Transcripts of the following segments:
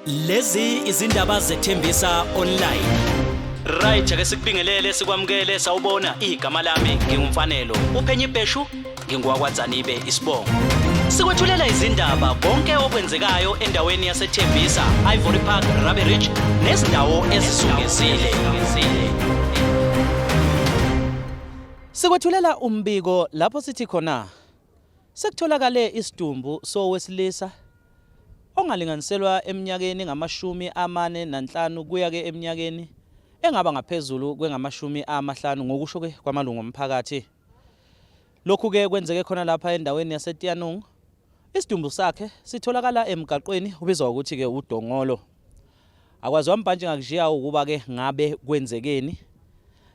Lezi izindaba zethembisa online. Right, ake sikubingelele sikwamukele sawubona igama lami ngingumfanelo. Uphenye ibheshu ngingowakwaDzanibe isibongo. Sikwethulela izindaba konke okwenzekayo endaweni yaseThembisa, Ivory Park, Rabie Ridge nezindawo ezizungezile. Sikwethulela umbiko lapho sithi khona sekutholakale isidumbu sowesilisa ongalinganiselwa eminyakeni engamashumi 45 kuya ke eminyakeni engaba ngaphezulu kwengamashumi 50 ngokusho ke kwamalungu omphakathi. Lokhu ke kwenzeke khona lapha endaweni yaseTianung. Isidumbu sakhe sitholakala emgaqweni ubizwa ukuthi ke uDongolo. Akwaziwa mbhantshi ngakushiya ukuba ke ngabe kwenzekeni.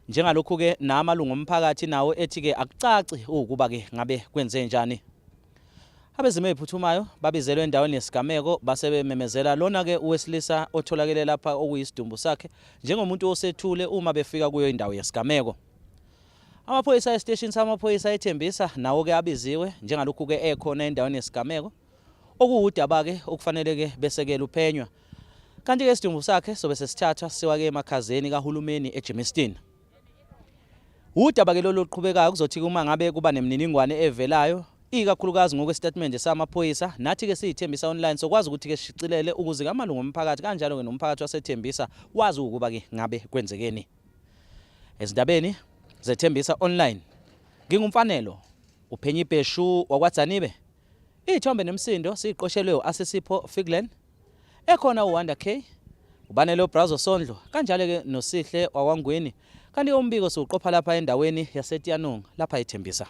Njengalokhu ke namalungu omphakathi nawo ethi ke akucaci ukuba ke ngabe kwenze njani. Abezimo eziphuthumayo babizelwe endaweni yesigameko base bememezela lona ke owesilisa otholakele lapha okuyisidumbu sakhe njengomuntu osethule uma befika kuyo indawo yesigameko. Amaphoyisa esiteshini samaphoyisa eThembisa nawo ke abiziwe njengalokhu ke ekhona endaweni yesigameko okuwudaba ke okufanele ke besekele uphenywa. Kanti ke isidumbu sakhe sobe sesithathwa siwa ke emakhazeni kahulumeni eGermiston. Udaba ke lolu oluqhubekayo kuzothi uma ngabe kuba nemininingwane evelayo ikakhulukazi ngokwesitatimende samaphoyisa nathi ke siyithembisa online sokwazi ukuthi ke sishicilele ukuze amalungu omphakathi kanjalo ke nomphakathi waseThembisa wazi ukuba ke ngabe kwenzekeni. Ezindabeni zethembisa online ngingumfanelo uphenye ibheshu wakwaDzanibe iy'thombe nemsindo siyiqoshelwe u-Asisipho Figlan ekhona uWanda K uBanele uBrazo Sondlo kanjalo ke noSihle wakwaNgweni kanti umbiko siwuqopha lapha endaweni yaseTianung lapha eThembisa.